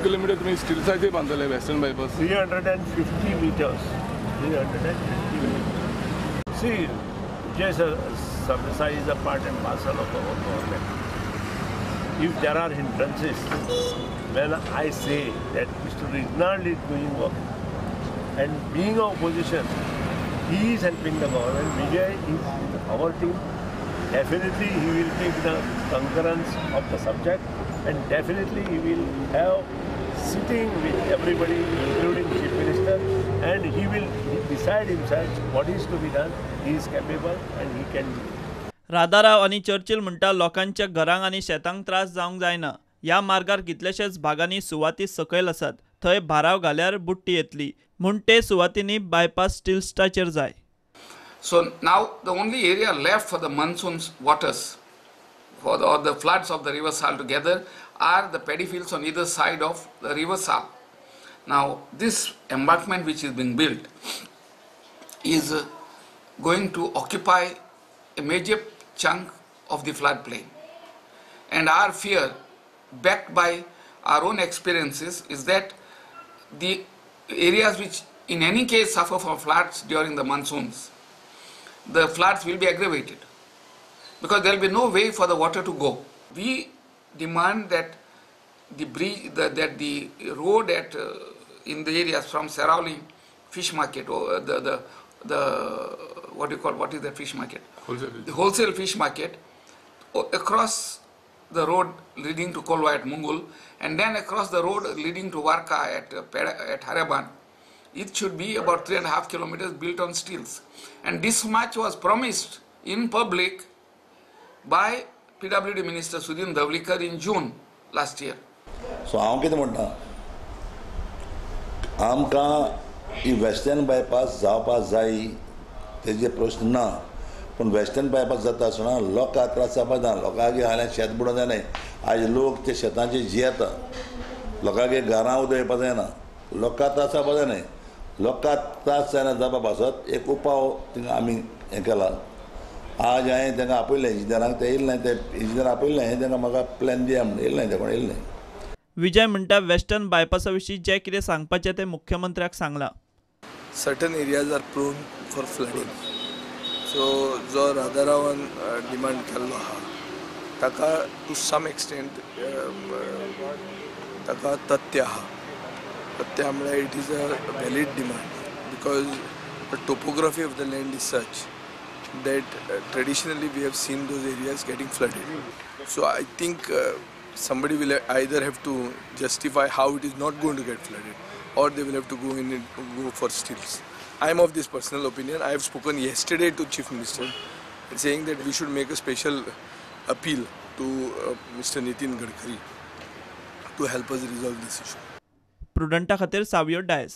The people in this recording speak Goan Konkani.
किलोमिटर तुम्ही स्टिल्साचे बांधले western bypass? 350 meters. 350 meters. See, Vijay Sardesai is a part and parcel of our government. If there are hindrances, when I say that Mr. Reginald is doing work and being opposition, he is helping the government. Vijay is in our team. Definitely he will take the concurrence of the subject and definitely he will have sitting with everybody, including Chief Minister, and he will decide himself what is to be done. He is capable and he can do it. Radha Rao आनी चर्चिल म्हणटा लोकांच्या घरांक आनी शेतांक त्रास जावंक जायना. ह्या मार्गार कितलेशेच भागांनी सुवाती सकयल आसात, थंय भाराव घाल्यार बुट्टी येतली म्हूण ते सुवातींनी बायपास स्टिल्साचेर जाय. So now the only area left for the monsoon waters or the floods of the river Sal together are the paddy fields on either side of the river Sal. Now this embankment which is being built is going to occupy a major chunk of the floodplain, and our fear, backed by our own experiences, is that the areas which in any case suffer from floods during the monsoons, the floods will be aggravated because there will be no way for the water to go. We demand that the bridge, that the road at in the areas from Seraulim fish market, or the what do you call, what is that fish market? Wholesale. The wholesale fish market, across the road leading to Kolwa at Mungul, and then across the road leading to Varka at Haraban. It should be about 3.5 kilometers built on steels. And this much was promised in public by PWD Minister Sudin Dhavalikar in June last year. So हांव कितें म्हणटा, आमकां ही वेस्टर्न बायपास जावपा जाय तेजे प्रश्न ना, पूण वेस्टर्न बायपास जाता आसतना लोकांक त्रास जावपा जायना. लोकांक हाल्यार शेत बुडोवंक जायना. आयज लोक ते शेतांचेर जियेता, लोकांक घरां उदक येवपा जायना, लोकांक त्रास जावपा जायना. लोकांक त्रास जायना जावपा पासत एक उपाव थिंगा आमी हें केला. आज हांवें तांकां आपयलें इंजिनियरांक, ते येयले ना, ते इंजिनियर आपयलें हांवें तांकां म्हाका प्लॅन दिया म्हण, येयले ना, ते कोण येयले ना. विजय म्हणटा वेस्टर्न बायपासा विशीं जें कितें सांगपाचें तें मुख्यमंत्र्याक सांगलां. Certain areas are prone for flooding. So जो राधारावान डिमांड केल्लो आहा ताका टू सम एक्सटेंट ताका तथ्य आहा. तथ्य म्हळ्यार it is a valid demand because the topography of the land is such that traditionally we have seen those areas getting flooded. So I think somebody will either have to justify how it is not going to get flooded, or they will have to go in and go for stills. I am of this personal opinion. I have spoken yesterday to Chief Minister saying that we should make a special appeal to Mr. Nitin Gadkari to help us resolve this issue. प्रुडंटा खातीर सावियो डायस.